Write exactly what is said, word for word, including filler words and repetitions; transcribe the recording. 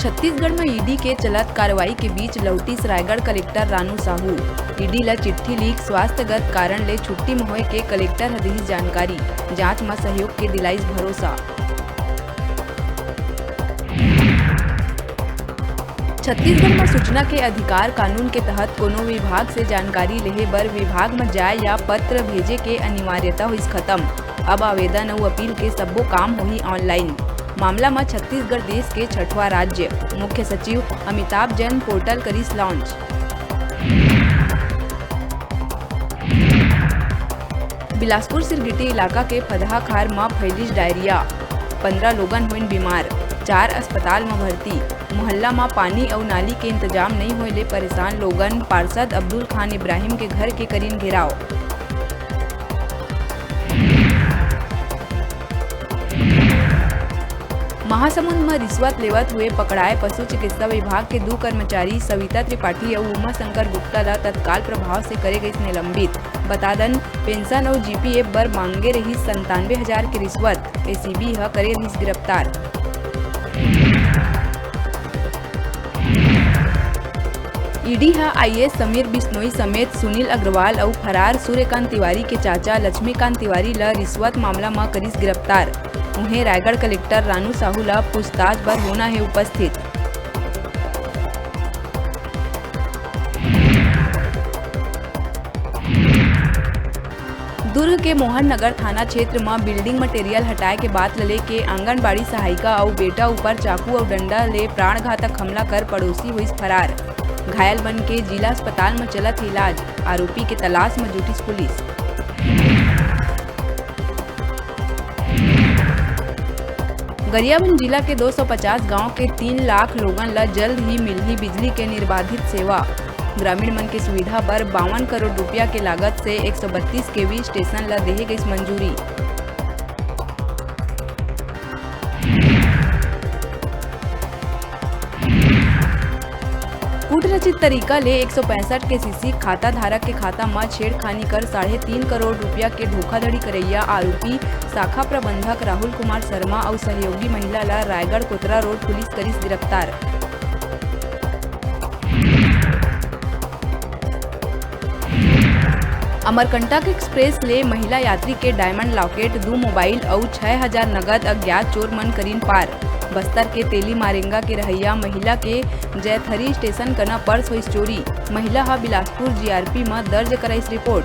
छत्तीसगढ़ म ईडी के चलत कार्रवाई के बीच लौटिस रायगढ़ कलेक्टर रानू साहू। ईडी ल चिट्ठी लिख स्वास्थ्यगत कारण ले छुट्टी म होए के कलेक्टर ह दिस जानकारी। जांच म सहयोग के दिलाइस भरोसा। छत्तीसगढ़ म सूचना के अधिकार कानून के तहत कोनो विभाग से जानकारी लेहे बर विभाग म जाय या पत्र भेजे के अनिवार्यता होइस खत्म। अब आवेदन अउ अपील के सब्बो काम होही online। मामला म छत्तीसगढ़ देश के छठवां राज्य। मुख्य सचिव अमिताभ जैन पोर्टल करिस launch। बिलासपुर सिरगिटी इलाका के फदहा खार म फैलिस डायरिया, पंद्रह लोगन होइन बीमार, चार अस्पताल म भर्ती। मोहल्ला म पानी अउ नाली के इंतजाम नइ होए ले परेशान लोगन, पार्षद अब्दुल खान इब्राहिम के घर के करिन घेराव। महासमुंद म रिश्वत लेवत हुए पकड़ाए पशु चिकित्सा विभाग के दू कर्मचारी सविता त्रिपाठी अउ उमा शंकर गुप्ता ल तत्काल प्रभाव से करे गइस निलंबित। बता दन, पेंशन अउ जीपीएफ बर मांगे रहिस संतानवे हजार के रिश्वत, एसीबी ह करे रहिस गिरफ्तार। ईडी ह आईएएस समीर बिश्नोई समेत सुनील अग्रवाल अउ फरार सूर्यकांत तिवारी के चाचा लक्ष्मीकांत तिवारी ल रिश्वत मामला म करिस गिरफ्तार। उहें, रायगढ़ कलेक्टर रानू साहू ल पूछताछ बर होना हे उपस्थित। दुर्ग के मोहन नगर थाना क्षेत्र म building material हटाए के बात ल लेके आंगनबाड़ी सहायिका अउ बेटा ऊपर चाकू अउ डंडा ले प्राणघातक हमला कर पड़ोसी होइस फरार। घायल मन के जिला अस्पताल म चलत हे इलाज। आरोपी के तलाश म जुटिस पुलिस। गरियाबंद जिला के दो सौ पचास गांव के तीन लाख लोगन ल जल्द ही मिलही बिजली के निर्बाधित सेवा। ग्रामीण मन के सुविधा बर बावन करोड़ रुपया के लागत से एक सौ बत्तीस केवी स्टेशन ल देहे गइस मंजूरी। कूटरचित तरीका ले एक सौ पैंसठ केसीसी खाता धारक के खाता म छेड़खानी कर साढ़े तीन करोड़ रुपया के धोखाधड़ी करइया आरोपी शाखा प्रबंधक राहुल कुमार शर्मा अउ सहयोगी महिला ल रायगढ़ कोतरा रोड पुलिस करिस गिरफ्तार। अमरकंटक एक्सप्रेस ले महिला यात्री के diamond locket, दू मोबाइल अउ छै हजार नगद अज्ञात चोर मन करिन पार। बस्तर के तेली मारेंगा के रहइया महिला के जैथरी स्टेशन कना पर्स होइस चोरी। महिला ह बिलासपुर जीआरपी म दर्ज कराइस रिपोर्ट।